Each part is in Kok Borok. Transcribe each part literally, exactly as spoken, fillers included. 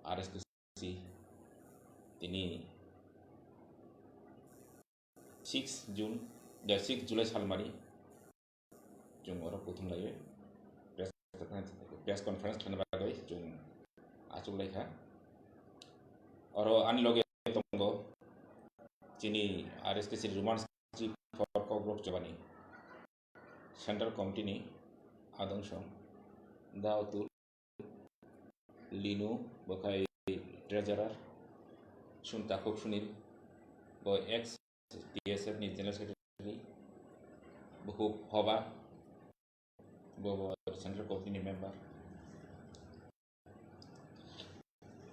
R S K C tini six June, ya, six July salmani chwng oro kuthum laiwi press conference, press conference khlaina bagwi chwng achuk laikha. Oro ani loge tongo chini R S K C Roman script for Kokborok chobani Central Committee ni adong song Daotul Linu, bo khai treasurer, Sun Takhuk Sunil, bo ex T S F ni general secretary, bukhuk Hoba, bo, bo central committee ni member.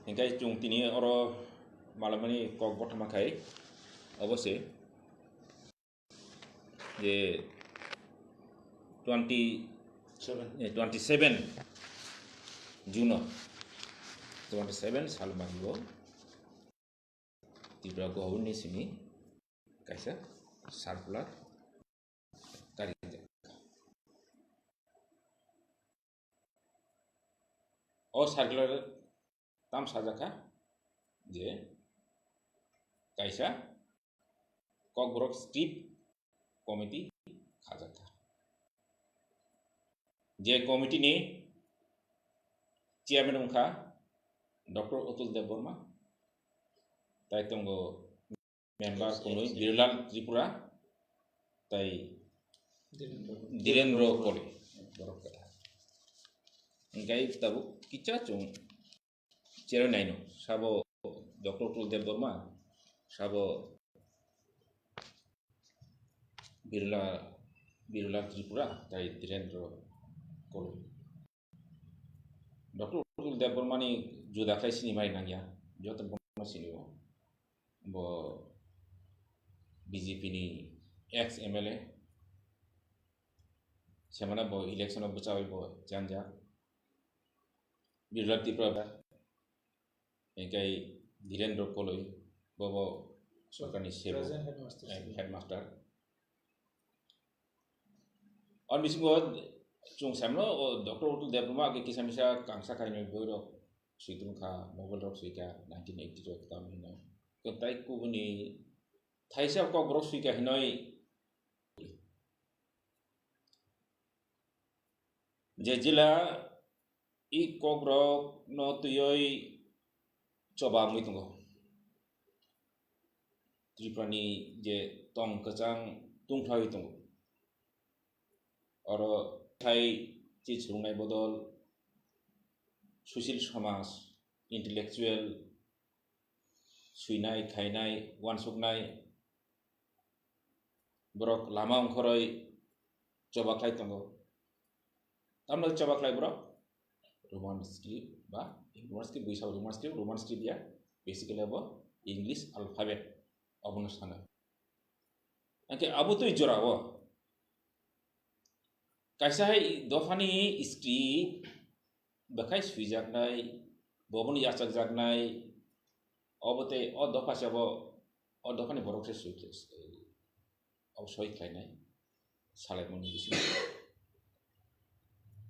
Hingkai chwng tini oro malamani kok bothoma khai, obo se je twenty, Seven. Eh, twenty seven June, twenty seven salmani bo Tripura government ni simi kaisa circular karijak. O circular tam sajakha je kaisa Kokborok script committee khajakha. Je committee ni chairman wngkha Doctor Atul Debbarma, tai tongo member kunui Birlal Tripura, tai Dhirendra Koli, borok kwthar. Hingkai tabuk kicha chwng cherwi naino, sabo Doctor Atul Debbarma, sabo Birla, Birla Tripura, tai Dhirendra Koli. Doctor Atul Debbarma ni juda khlai sini mai nangya, joto bono sini o. Bo B J P ni ex M L A, semana bo election o bwchawi bo chanja. Birla Tripura ba, hingkai Dhirendra Koloi, bobo sorkarni sebo, Present headmaster. Eh, headmaster. Ani bisingo chwng samno o Doctor Atul Debbarma age kisa misa kangsa kainwi boirok swi tongkha, mobile rok swikha, nineteen eighty rok tamo hino. Kwtai kubuni thaisa kokborok swikha hinoi je jila i kokrok no twiwi choba wngwi tongo. Tripura ni je tong kwchang tungthaiwi tongo. Oro thai chi chwrwngnai bodol sushil samaj, intellectual, swinai, khainai, uansuknai, borok lama ongkhoroi choba khlai tongo. Tamno choba khlai borok? Roman script ba Roman script, buisao Roman script, Roman script ya, basically abo English alphabet, abono sana. Hingke abo twi jorao kaisa hai dophani script bwkhai swijaknai, bobono yachakjaknai, obo tei o dopha se abo, o dophani borok se swi-, o soi khlainai, salaimani bisingo.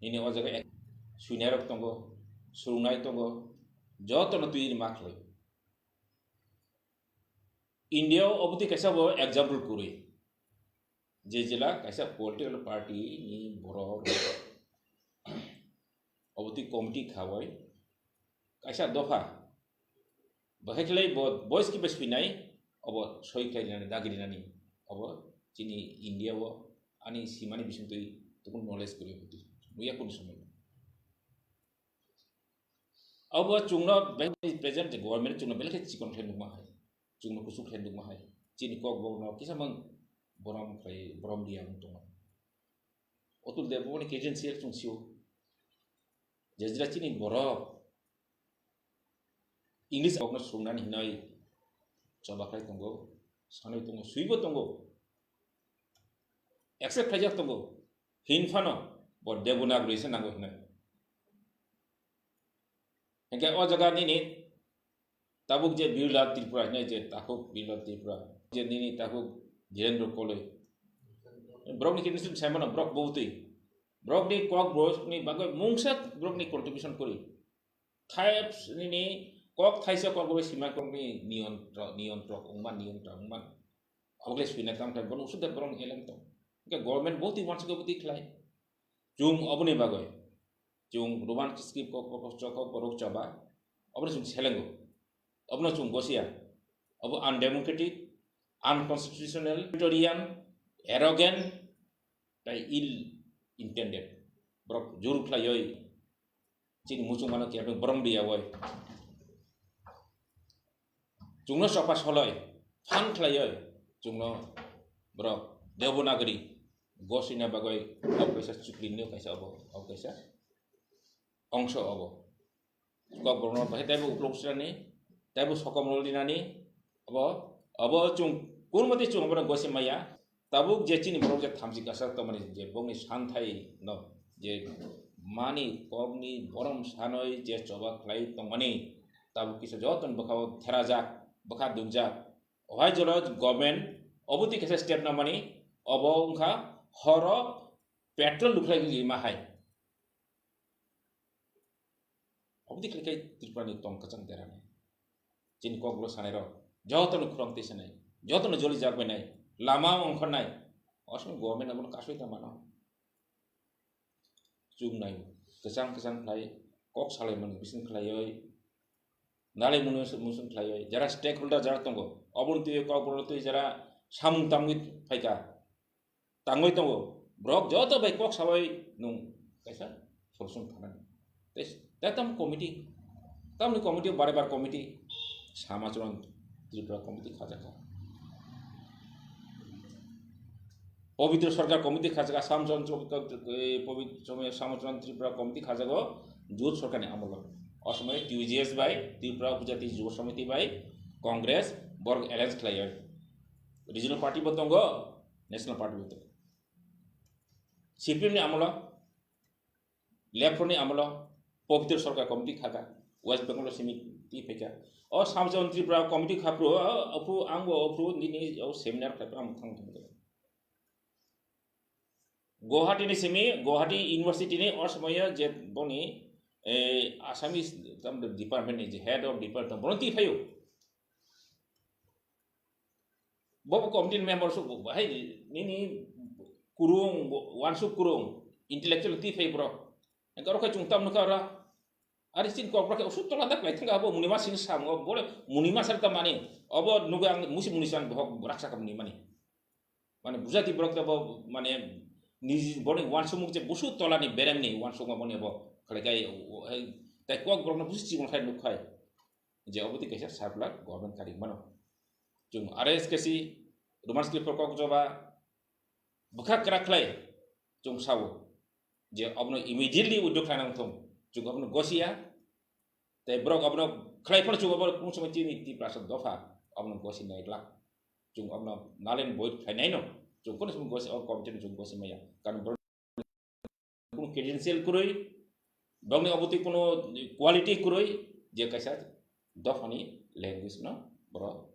Nini o jaga ek-, swinairok tongo, swrwngnai tongo, jotono twi ma khlai. India o obo twi kaisa bo example kwrwi. Je jila kaisa political party ni borok obo twi committee khawi kaisa dopha bahai khlai bo voice kiba swinai obo soi khlai rinani, dagi rinani obo chini India o ani simani bisingtwi tubun knowledge kwrwi obo twi nuya kunu somoi. Abo chwngno belai present government chwngno belai khe chikon khlai nukma hai, chwngno kuchuk khlai nukma hai, chini kok bokno kisa mang borom khlai, borom dia wng tongo. Atul Deb boni agency chwng sio. Jejra chini borok English bokno swrwngnani hinoi choba khlai tongo, sanoi tongo, swibo tongo, accept khlaijak tongo, hinphano bo Devanagari se nango hinoi. Hingke o jaga nini tabuk je Birla Tripura hinoi je takhuk Birla Tripura, je nini takhuk Dhirendra Koloi, borokni khe nisi saimano borok bubutwi, borokni kok borokni bagwi mungsa borokni contribution kwrwi. Types nini Kok thaisa kok bai sima kok ni niyontro, niyontro wngma, niyontro wngma. Ogle suina tam tai bono usuk de borong elem to. Ke government boti wansa ko boti khlai. Chung oboni bagoi. Chung Roman script kok kok chok kok borok chaba. Oboni chung selengo. Obono chung gosia. Obo undemocratic, unconstitutional, authoritarian, arrogant, tai ill intended. Borok juru khlaioi. Chini muchung mano khe borong dia oi. Chungno chokpa soloi, phan khlaioi. Chungno borok Devanagari gosina bagoi, obo kaisa chukli nio kaisa obo, obo kaisa ongso obo. Kok borokno bahai taibo uklok sirani, taibo sokomrol dinani, abo, abo chung, kun mate chung abono gosi maya, tabuk je chini borok je thamchi kasa tongmani, je bongni santhai no, je mani kokni borom sanoi je choba khlai tongmani, tabuk kisa joton bwkhao therajak, bwkha dukjak. Ohai jora government obo twi kaisa step namani, obo wngkha horo petrol lukhlai ma hai. Obodi khlai khai Tripura ni tong kwchang derani. Chini kokgulo sanai rok jotono khurang twi sanai, jotono joli jak bai nai, lama ongkhor nai. Osmo government abono kasui ta mano. Chung nai kwchang kwchang khlai kok salai mani bising khlaioi, nalai muni musung khlaioi, jara stakeholder jara tongo, oboni twi kok borok twi jara samung tamwi phaika. Tangwi tongo. Borok joto bai kok sabai nung kaisa solution phanani. Tei, tei tam committee, tamni committee bare bare committee, Samacharan Tripura committee khajakha. Pabitra Sarkar committee khajakha, Samacharan Tripura, eh, Pabit-, Samacharan Tripura committee khajago Jot Sarkarni amolo. O somoy T U J S bai, Tripura Upajati Jubo Samiti bai, Congress, borok alliance khlaioi. Regional party bo tongo, national party bo tongo. C P M ni amolo, Left Front ni amolo, Pabitra Sarkar committee khaka, West Bengal simi ti phaika. O Samacharan Tripura committee khapro, o, ophu, ang bo ophu, nini, o seminar khlai, ang thang thang. Guwahati ni simi, Guwahati University ni o somoyo je boni, eh, Assamese tam department ni je head of department, bono ti phaio. Bo committee member su, hai, nini kurung, wansuk kurung, intellectual ti phai borok. Engka oro khe chung tam nukha ora. Ari chin kok bwrok khe usuk tola dak lai thangka abo munima sini sam, o bole munima sar ta mani. Obo nugui ang musi muni san bohok raksa ka munimani. Mane bujati borok ta bo mane niji boni wansuk muk je busu tola ni berem ni wansuk ma boni bo khlai kai, o, o, hai, tai kok borok no busu chikon khai nuk khai. Je obo twi kaisa circular government kari mano. Chung R S K C, Roman script kok joba, bwkha kwrak khlai chung sao je obono immediately withdraw khlaina wngthung, chung obono gosia, tei borok obono khlai phano chung obono kung somoi chini Tiprasa dopha obono gosi nai glak, chung obono null and void khlai nai no, chung kono somoi gosi o committee no chung gosi maya, karon borok kuno credential kwrwi, bokni obo twi kuno quality kwrwi, je kaisa dophani language no borok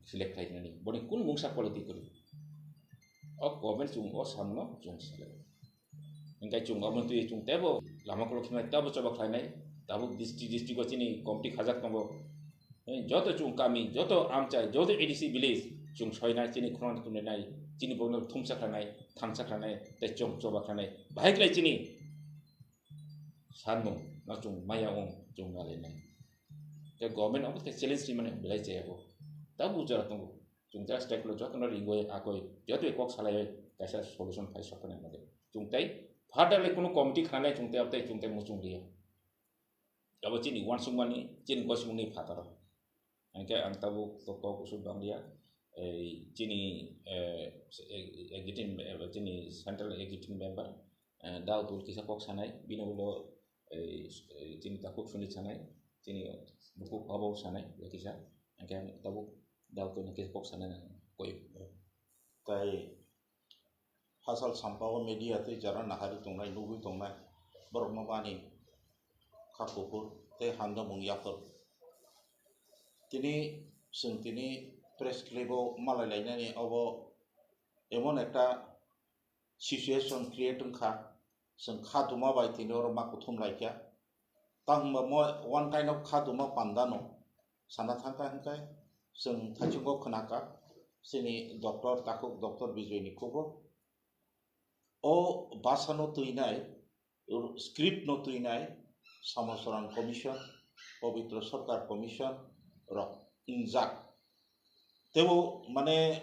select khlainani, boni kun mungsa quality kwrwi. O government chung o samno chung select. Hingkai chung obo twi chung tebo lama kolok khinai tebo choba khlainai, tabuk district, district o chini committee khajak tongo. Eh, joto chung kami, joto amchai, joto A D C village, chung soinai, chini khorang tumlainai, chini borokno thumsa khlainai, thansa khlainai, tei chong choba khlainai. Bahai khlai chini sanmung no chung maya wng, chung nalainai. Tei government obo khe challenge rimani belai chaya bo. Tabuk jora tongo. Chung just tei jotono ringoi akoi, joto kok salai kaisa solution phai sokna nang. Chung tei further le kuno committee khanai chung tei, tei chung tei muchung ria. Abo chini uansukmani, chini gosimungni phataro. Hingke ang tabuk to kok usuk banglia, ei, chini, eh, executive, eh, chini central executive member, eh, Dao Tul kisa kok sanai, bini ulo, eh, chini takhuk suni sanai, chini bukhuk abo sanai, ya kisa, hingke ang tabuk Dao Tul kisa kok sanai na koi. Tai Hasal sampao media tei jara nahari tongnai, nugui tongnai borokno bani kha kuphur tei hamjakmung yaphar. Tini chwng tini press clip o malai lainani obo emon ekta situation create wngkha, chwng kha tuma bai tini oro ma kuthum laikha. Tamo hwnba mo one kind of khaduma pandano sana thangkha hwnkhe chwng thaichungo khwnakha chini doctor takhuk doctor Bijoyni khukgo. O bwsano twinai, script no twinai Samosoran Commission, Pabitra Sarkar Commission rok wngjak. Tebo mane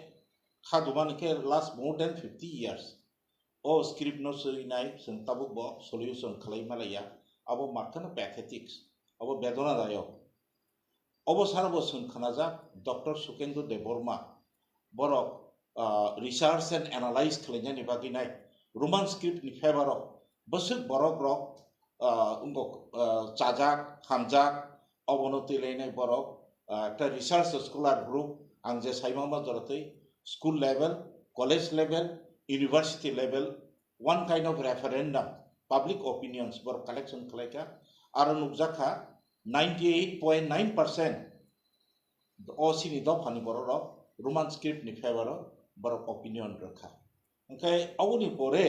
khadumani khe last more than fifty years. O script no swinai chwng tabuk bo solution khlai malaiya, abo matkano pathetic, abo bedona dayok. Obo sara bo chwng khnajak doctor Sukendra Debbarma, borok, ah, research and analyze khlainani bagwi nai Roman script ni favor o bwswk borok rok, ah, wngkok, ah, chajak, hamjak, obono twilainai borok, ah, ekta research scholar group, ang je saimama joratwi school level, college level, university level, one kind of referendum, public opinions borok collection khlaikha. Aro nukjakha ninety eight point nine percent o chini dophani borok rok Roman script ni favor o borok opinion rwkha. Hwnkhe aboni pore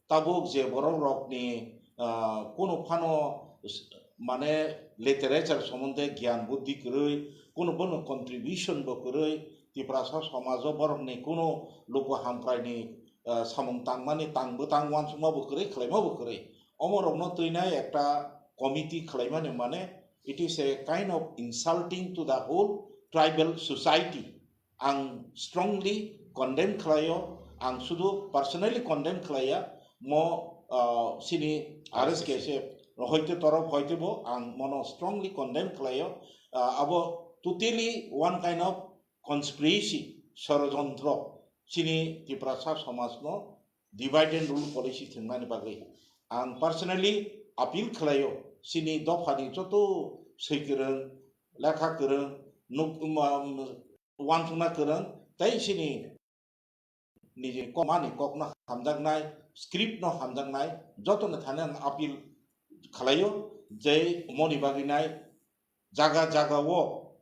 tabuk je borok rokni, ah, kunu phano s-, mane literature somonde gyan buddhi kwrwi, kunu bono contribution bo kwrwi, Tiprasa somajo borokni kunu luku hamkraini, ah, samung tangmani tang bwtang uansukma bo kwrwi, khlaima bo kwrwi. Omo rokno twinai ekta committee khlaimani mane it is a kind of insulting to the whole tribal society. Ang strongly condemn khlaio, ang sudu personally condemn khlaiya, mo, ah, sini R S K S F hoite torof hoite bo ang mono strongly condemn khlaio. Ah, abo totally one kind of conspiracy, sorojontro, sini Tiprasa somajno divide and rule policy thwngmani bagwi. Ang personally appeal khlaio, sini dophani joto swikwrwng, lekha kwrwng, nuk-, um, um, uansukna kwrwng, tei sini niji kokmani kokno hamjaknai, script no hamjaknai, jotono thani ang appeal khlaio, je moni bagwi nai jaga jaga o,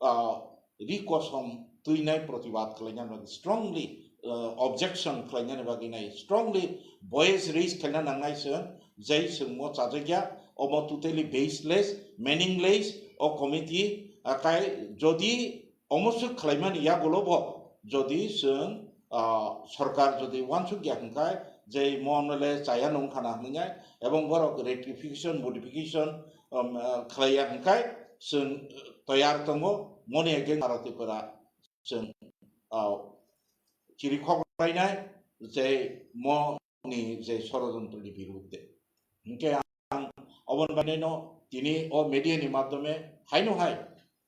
ah, ri kosom twinai protibad khlaina bagwi strongly, ah, objection khlainani bagwi nai strongly voice raise khlaina nangnai chwng, jai chwng mo chajakya, omo totally baseless, meaningless, o committee, ah, kai jodi omo swk khlaimani yagulo bo jodi chwng, ah, sorkar jodi uansukya hwnkhe je mo M L A chaya nung khana hwnwi nai, ebong borok rectification, modification, um, ah, khlaiya hwnkhe chwng, uh, toyar tongo, moni against Bharat Tripura chwng, ah, chiri khoklainai je mo ni je sorojontro ni birudde. Hwnkhe ang oboni bagwi no tini o media ni madhyome haino hai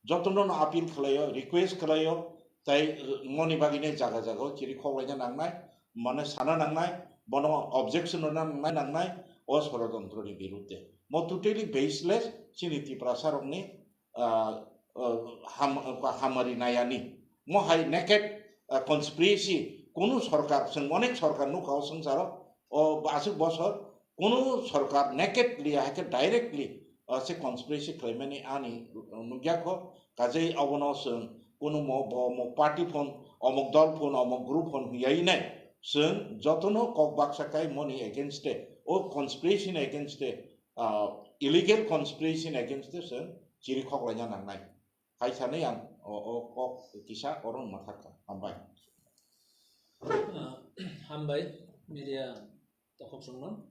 jotono no appeal khlaio, request khlaio, tai moni bagwi no jaga jaga o chiri khoklaina nangnai, mane sana nangnai, bono objection rwna nangnai, nangnai o sorojontro ni birudde. Mo totally baseless, chini Tiprasa rokni, ah, ah, ham-, hamari nayani. Mo hai naked, ah, conspiracy, kunu sorkar, chwng onek sorkar nukha o swngcharo, o aswk bosor, kunu sorkar nakedly, hai khe directly, ah, se conspiracy khlaimani ani nukya kho, kajei obono chwng kunu mo, bo, mo party phone, omok dol phone, omok group phone hwnyawi nai. Chwng jotono kok baksa kai moni against e, o conspiracy ni against e, ah, illegal conspiracy ni against e chwng chiri khoklaina nangnai. Hai sanai ang o, o kok kisa oro mathakha. Hambai. Ah, hambai, media tokhok songno.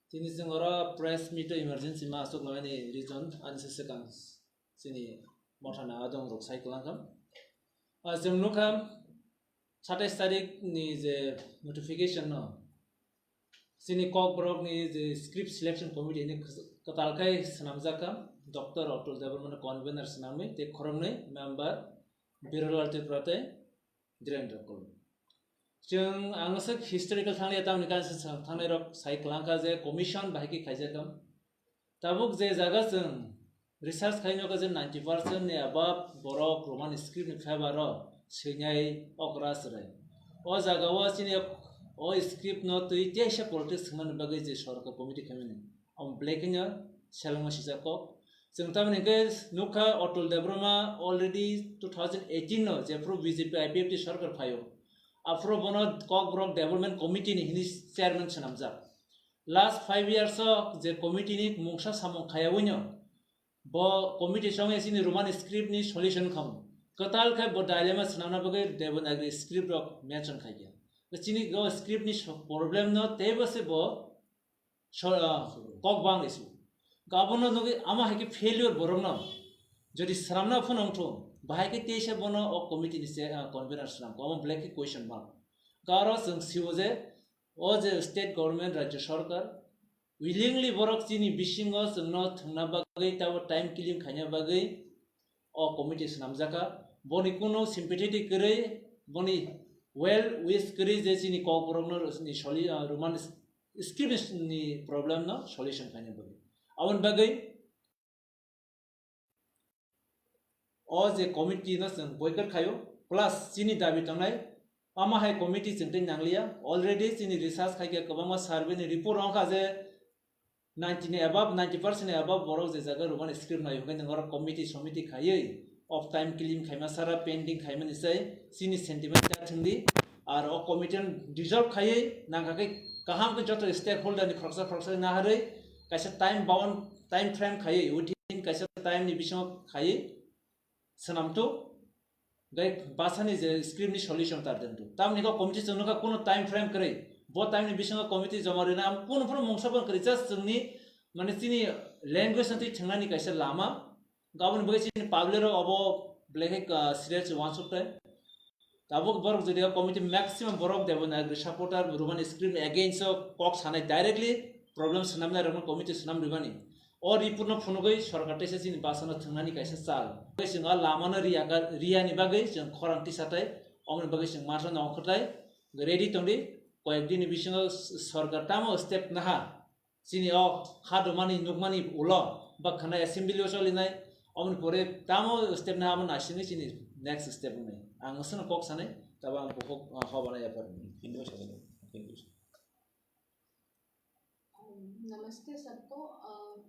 Tini chwng oro press meet o emergency ma aswk lamani reason ani se swkang chini mothana adong rok sai kwlangkha. Ah, chwng nukha satais tarik ni je notification no, chini Kokborok ni je script selection committee ni kwtal khai swnamjak kha, Doctor Atul Debbarma no convener swnamwi tei khoroknwi member Birolal Tripura tei Dhirendra Kolom. Chwng ang aswk historical thangli tamni kansa thangnairok sai kwlangkha je commission bahai khe khaijak kha. Tabuk je jaga chwng research khainokha je ninety percent ni above borok Roman script ni favor o swinai okra chwrai. O jaga o chini o script no twi teisa politics thwngmani bagwi je sorkar committee khaimani. Om black no selengma sijak kok. Chwng tamoni hwnkhe nukha Atul Debbarma already two thousand eighteen no jephru B J P I P F T sorkar phaio. Aphuru bono Kokborok Development Committee ni hini chairman swnamjak. Last five years o je committee ni mungsa samung khayawino, bo committee songya chini Roman script ni solution khamu. Kwtal khe bo dilemma swnamna bagwi Devanagari script rok mention khaikha. Chini go script ni so-, problem no teibo se bo so-, ah, kok bang issue. Abono nugwi ama hai khe failure borok no. Jodi swnamna phano wngthung, bahai khe teisa bono o committee ni se, ah, convener swnam ko, amo belai khe question mark. Karo chwng siwo je, o je state government, rajya sarkar, willingly borok chini bisingo chwngno thwngna bagwi, tabo time killing khaina bagwi o committee swnamjakha. Boni kuno sympathetic kwrwi, boni well wish kwrwi je chini kokborokno ni soli-, ah, Roman script ni problem no solution khaina bagwi. Aboni bagwi o je committee no chwng boycott khaio, plus chini dabi tongnai, ama hai committee chwng tei nangliya. Already chini research khaikha, kwbangma survey ni report wngkha je ninety ni above, ninety percent ni above borok je jaga Roman script nai hwnkhe nwng oro committee somiti khaiwi of time killing khaima sara pending khaimani sai chini sentiment ta thwngdi. Ar o committee no dissolve khaiwi nangkha khe kaham khe joto stakeholder ni khoroksa khoroksa naharwi kaisa time bound, time frame khaiwi within kaisa time ni bisingo khaiwi swnamthuk, gai basani je script ni solution tar dengthuk. Tamni kok committee chwng nukha kuno time frame kwrwi. Bo time ni bisingo committee joma rwna am kuno phano mungsa phano kwrwi, just chwngni mane chini language no twi thwngnani kaisa lama. Gaboni bagwi chini public rok obo belai khe, ah, serious wansuk tai. Tabuk borok jodi o committee maximum borok Devanagari supporter, Roman script against o kok sanai directly problem swnamnai rokno committee swnam rwmani. O report no phunugwi sorkar teisa chini basano thwngnani kaisa chal. Chwng o lama no riya ka, riya ni bagwi chwng khorang tisa tai, omoni bagwi chwng masa no ongkhor tai, ready tongdi, koyek din ni bisingo s-, sorkar tamo step naha. Chini o kha domani nukmani ulo ba khana assembly o cholinai, omoni pore tamo step na abo naisingwi chini next step wngnai. Ang aswkno kok sanai, tabo ang bukhuk, ah, hobana yapar. Hindu sa, Hindu sa. नमस्ते सबको। अ,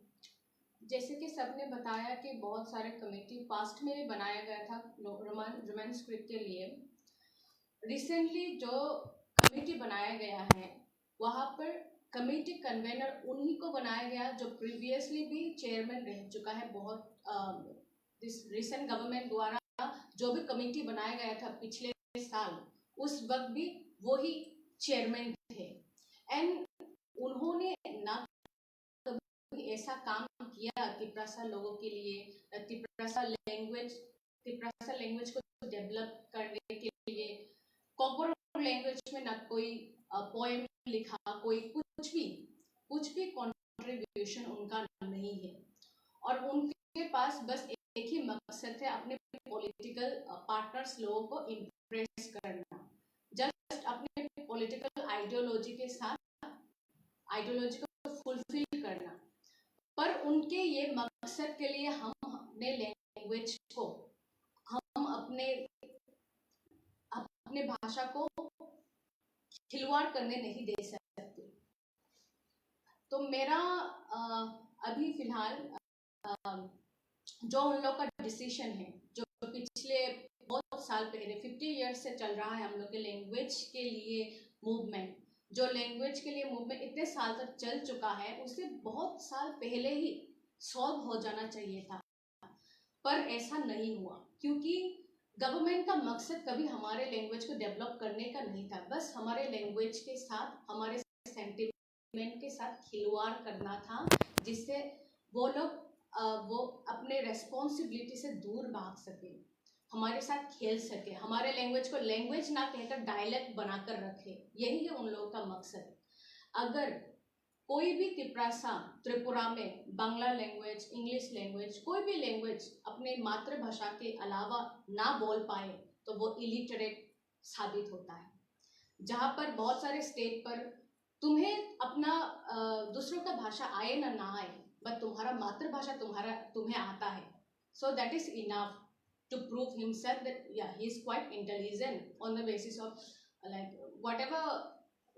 जैसे कि सबने बताया कि बहुत सारे committee past में भी बनाया गया था रो-, रोमन, रोमन स्क्रिप्ट के लिए। रिसेंटली जो कमेटी बनाया गया है, वहाँ पर कमेटी कन्वेनर उन्हीं को बनाया गया जो प्रीवियसली भी चेयरमैन रह चुका है। बहुत, अ, दिस रिसेंट गवर्नमेंट द्वारा जो भी कमेटी बनाया गया था पिछले साल, उस वक्त भी वही चेयरमैन थे। एंड उन्होंने ना कभी ऐसा काम किया तिपरासा लोगों के लिए, तिपरासा लैंग्वेज, तिपरासा लैंग्वेज को डेवलप करने के लिए, कॉकबोरोक लैंग्वेज में ना कोई, अ, पोएम लिखा, कोई कुछ भी, कुछ भी कॉन्ट्रीब्यूशन उनका नहीं है। और उनके पास बस एक ही मकसद है, अपने पॉलिटिकल, अ, पार्टनर्स लोगों को इम्प्रेस करना, जस्ट अपने पॉलिटिकल आइडियोलॉजी के साथ, आइडियोलॉजी को फुलफिल करना। पर उनके ये मकसद के लिए हम अपने लैंग्वेज को, हम अपने, अपने भाषा को खिलवाड़ करने नहीं दे सकते। तो मेरा, अ, अभी फिलहाल, अ, जो उन लोग का डिसीजन है, जो पिछले बहुत साल पहले, फिफ्टी ईयर्स से चल रहा है हम लोग के लैंग्वेज के लिए मूवमेंट, जो लैंग्वेज के लिए मूवमेंट इतने साल तक चल चुका है, उसे बहुत साल पहले ही सॉल्व हो जाना चाहिए था, पर ऐसा नहीं हुआ, क्योंकि गवर्नमेंट का मकसद कभी हमारे लैंग्वेज को डेवलप करने का नहीं था, बस हमारे लैंग्वेज के साथ, हमारे सेंटिमेंट के साथ खिलवाड़ करना था, जिससे वो लोग, अ, वो अपने रेस्पॉन्सिबिलिटी से दूर भाग सके, हमारे साथ खेल सके, हमारे लैंग्वेज को लैंग्वेज ना कहकर डायलेक्ट बनाकर रखे। यही है उन लोगों का मकसद। अगर कोई भी तिपरासा त्रिपुरा में बांग्ला लैंग्वेज, इंग्लिश लैंग्वेज, कोई भी लैंग्वेज अपने मातृभाषा के अलावा ना बोल पाए, तो वो इलिटरेट साबित होता है। जहाँ पर बहुत सारे स्टेट पर तुम्हें अपना, अ, दूसरों का भाषा आए ना ना आए, बट तुम्हारा मातृभाषा तुम्हारा, तुम्हें आता है, so that is enough to prove himself that, yeah, he is quite intelligent on the basis of, like, whatever,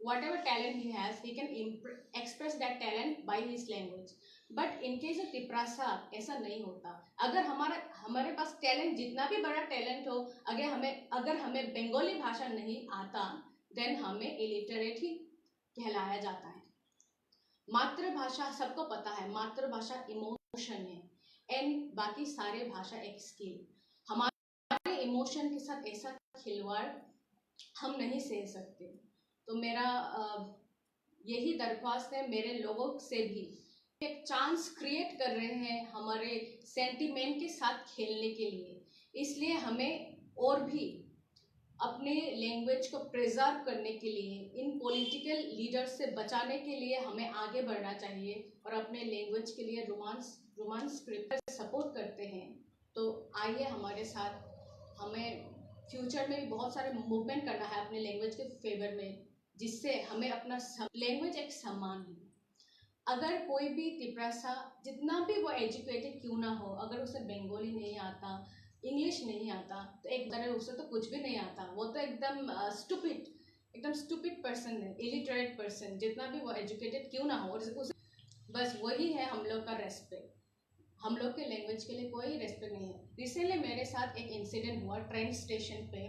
whatever talent he has, he can impr-, express that talent by his language. But in case of Tiprasa ऐसा नहीं होता। अगर हमारा, हमारे पास टैलेंट, जितना भी बड़ा टैलेंट हो, अगर हमें, अगर हमें बंगाली भाषा नहीं आता, देन हमें इलिटरेट ही कहलाया जाता है। मातृभाषा सबको पता है, मातृभाषा इमोशन है, एंड बाकी सारे भाषा एक स्किल। हमारे इमोशन के साथ ऐसा खिलवाड़ हम नहीं सह सकते। तो मेरा अ, यही दरख्वास्त है मेरे लोगों से भी, एक चांस क्रिएट कर रहे हैं हमारे सेंटिमेंट के साथ खेलने के लिए। इसलिए हमें और भी अपने लैंग्वेज को प्रिजर्व करने के लिए, इन पॉलिटिकल लीडर से बचाने के लिए हमें आगे बढ़ना चाहिए और अपने लैंग्वेज के लिए रोमांस रोमांस स्क्रिप्ट सपोर्ट करते हैं। तो आइए हमारे साथ, हमें फ्यूचर में भी बहुत सारे मूवमेंट करना है अपने लैंग्वेज के फेवर में, जिससे हमें अपना लैंग्वेज एक सम्मान है। अगर कोई भी तिपरासा, जितना भी वो एजुकेटेड क्यों ना हो, अगर उसे बंगाली नहीं आता, इंग्लिश नहीं आता, तो एक तरह उसे तो कुछ भी नहीं आता, वो तो एकदम स्टूपिड, एकदम स्टूपिड पर्सन है, इलिटरेट पर्सन, जितना भी वो एजुकेटेड क्यों ना हो, और उसे, बस वही है हम लोग का रेस्पेक्ट। हम लोग के लैंग्वेज के लिए कोई रेस्पेक्ट नहीं है। रिसेंटली मेरे साथ एक इंसिडेंट हुआ ट्रेन स्टेशन पे।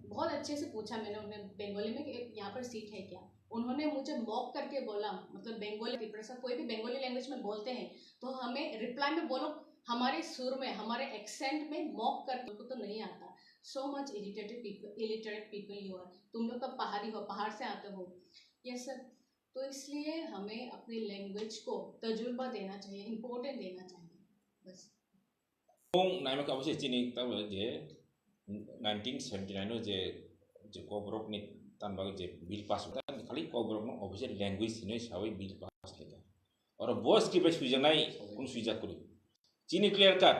बहुत अच्छे से पूछा मैंने उन्हें बंगाली में कि यहाँ पर सीट है क्या। उन्होंने मुझे मॉक करके बोला, मतलब बंगाली, तिपरासा, कोई भी बंगाली लैंग्वेज में बोलते हैं तो हमें रिप्लाई में बोलो, हमारे सुर में, हमारे एक्सेंट में मॉक करके। उनको तो नहीं आता। So much illiterate people, illiterate people you are। तुम लोग तो पहाड़ी हो, पहाड़ से आते हो, ये सब। तो इसलिए हमें अपने लैंग्वेज को तजुर्बा देना चाहिए, इम्पोर्टेंट देना चाहिए, बस। Naima khe obo se chini tamo je nineteen seventy nine o je, je Kokborok ni tan bagwi je bill pass wngkha, khali Kokborok no official language hinwi sawi bill pass khaikha. Oro bo script bai swijaknai, kunu swijak kwrwi. Chini clear cut.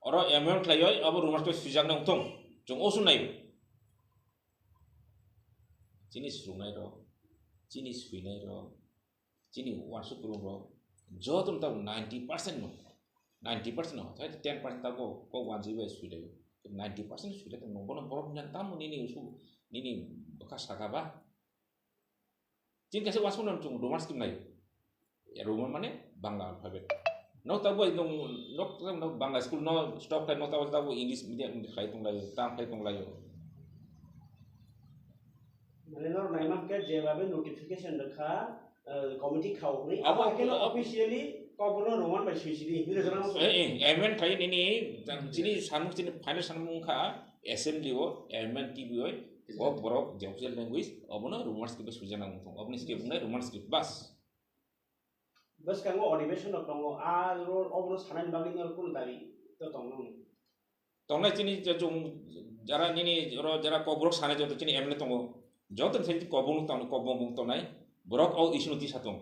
Oro amendment khlaiwi abo roman script swijaknai wngthong. Chwng osu nai. Chini swrwngnairok, chini swinairok, chini uansuk kwrwngrok, joto no tabuk ninety percent no, ninety percent no, hai ten percent tabuk kok uansuk bai swilai, ninety percent swilai tong, bono borok hwnka tamo nini usu, nini bwkha saka ba? Chini kaisa uansuk no chwng roman script nai. Roman mane Bangla alphabet. Nok tabuk nung, nok tabuk nung Bangla school no stop khai, nok tabuk tabuk English medium khai tong lai, tam khai tong lai. Mane nor naimak khe je babe notification rwkha, eh, committee khao hwnwi. Abo, abo khe no abo officially Kokborok no roman bai sui sidi, hinwi rwjak nang. Eh, eh, amendment khai nini, chini samung, chini final samung kha, assembly o amendment T V o, Kokborok je official language, obono roman script bai swijak nang thung. Oboni script wngnai roman script, bas. Bwskango adhibeshon rok tongo, a ro-, obono sanani bagwi norok kunu dabi to tongno hwnwi. Tongnai chini je chwng jara nini oro jara Kokborok sanai joto chini M L A tongo, joto ni side Kokborok tong-, Kokborok tongnai, borok o issue no tisa tong.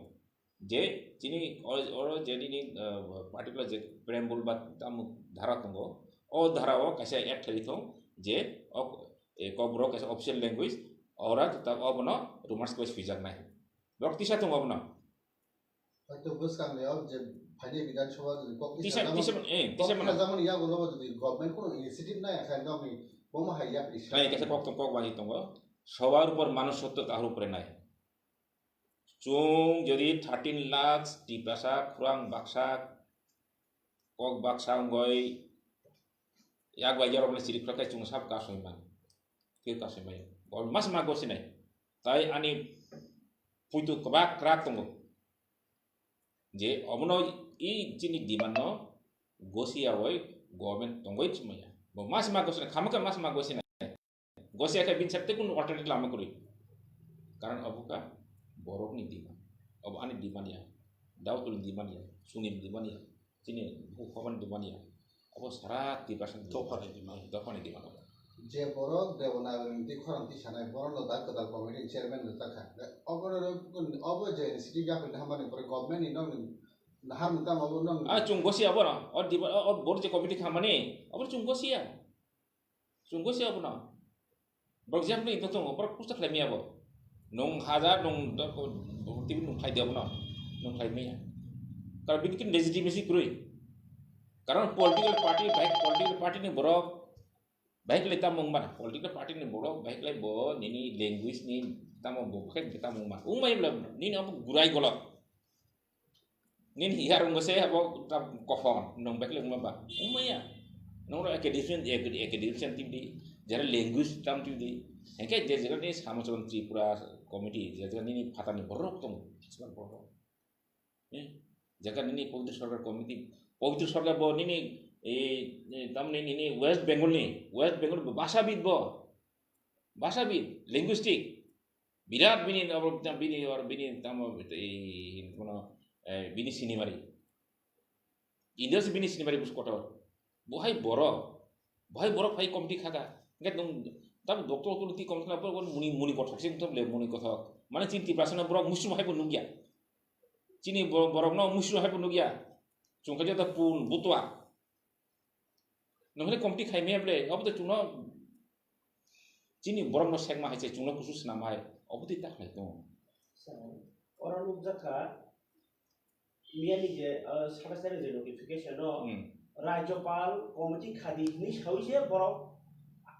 Je chini o-, oro je nini, uh, particular je preamble ba tamo dhara tongo, o dhara o kaisa add khlai thong je o, eh, Kokborok kaisa official language, ora ta obono roman script bai swijaknai. Borok tisa tong obono. Haitu bwskang ni o je phaini Bidhan Sabha ni kok tisa, tisa, eh, tisa kok mano. Tisa jamani yago lobo jodi government kono initiative nai kha nokni bomo hai yak ni. Khai kaisa kok tong, kok wani tongo. Sobar upor manush sotto tahar upore nai. Chwng jodi thirteen lakhs Tiprasa khurang baksa kok baksa wngoi yak bai jorok ni chiri khwlai chwng sab kasoi man. Ke kasoi mai. Bol mas ma gosi nai. Tai ani puitu kwbak kwrak tongo. Je obono i chini demand no gosi ya oi government tongoi chumaya. Bo mas ma gosi nai, khamaka mas ma gosi nai. Gosi ya khe bin sakte kun alternative lama kuri. Karon obo ka borok ni demand. Obo ani demand ya. Daud ni demand ya. Sungin demand ya. Chini bukhuk hobani demand ya. Abo sara Tiprasa ni demand. Dophani demand. Dophani demand abo. Je borok Devanagari ni twi khorang twi sanai, borok no da kwtal committee ni chairman rwjak kha. Obo, obo je city government hamani pore government ni nokni nahar ni tamo obo nokni. Ah, chwng gosi abo no. O demand, o, o board je committee khamani, abo chwng gosi ya. Chwng gosi abono. Borok jemni ito tongo, borok pusa khlai maya bo. Nung hajar, nung do-, tibi nung khlai di abono. Nung khlai maya. Karon bini kin legitimacy kwrwi. Karon political party, bahai political party ni borok, bahai khlai tamo wngmana. Political party ni borok, bahai khlai bo, nini language ni tamo bo, bahai khlai tamo wngma. Wngmaya bla, nini abo gurai golok. Nini hiyar wngkha se abo ta kophon, nwng baikhwlai wngma ba? Wngmaya. Nwng oro academician, acad-, academician tibidi, jera language tam tibidi. Hengkhe je jaga ni Samachon Tripura committee, je jaga nini phatani borok tongo, expert borok. Eh, jaga nini Pabitra Sarkar committee, Pabitra Sarkar bo nini, eh, eh, tamni nini West Bengal ni, West Bengal bo bhashabid bo, bhashabid, linguistic, birat bini, abo, bini, or bini, tamo, eh, kono, eh, bini sinimari. India se bini sinimari bus kotor. Bohai borok, bohai borok phai committee khaka. Hingke nung, tamo doctor tu ti kom khna, muni, muni kothok sing tu le, muni kothok. Mane chini Tiprasa no borok musu hai bo nugya. Chini bo-, borok no musu hai bo nugya. Chungkha jota pun, butwa. Nungkhe committee khai me ble, obo to chungno chini borok no sekma hai se, chungno kusu swnam hai. Obo to ta khlai tongo. Oro nukjakha, miyani je, uh, satais tarik je notification no, Hmm. Rajyapal committee khadi hini sawi je borok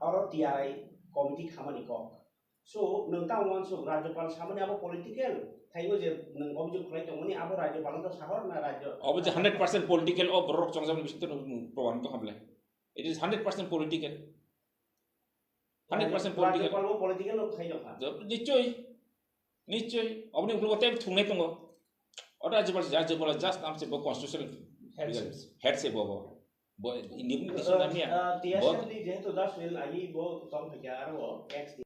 oro T R I committee khamani kok. So, nwng tamo uansuk Rajyapal samani abo political, thaibo je nwng object khlai tongmani abo Rajyapal no sahor na rajyo. Obo je hundred percent political o borok chongjak ni bising to nwng proman to hamle. It is hundred percent political. Hundred percent political. Rajyapal bo political no khai jokha. Nichoi, nichoi. Oboni uklogo tei thungnai tongo. Oro Rajyapal, Rajyapal just amse bo constitutional head se. Head se bo bo. Bo Indian nation namya. Uh, T S F ni jehetu just will agi bo tong thakya aro ex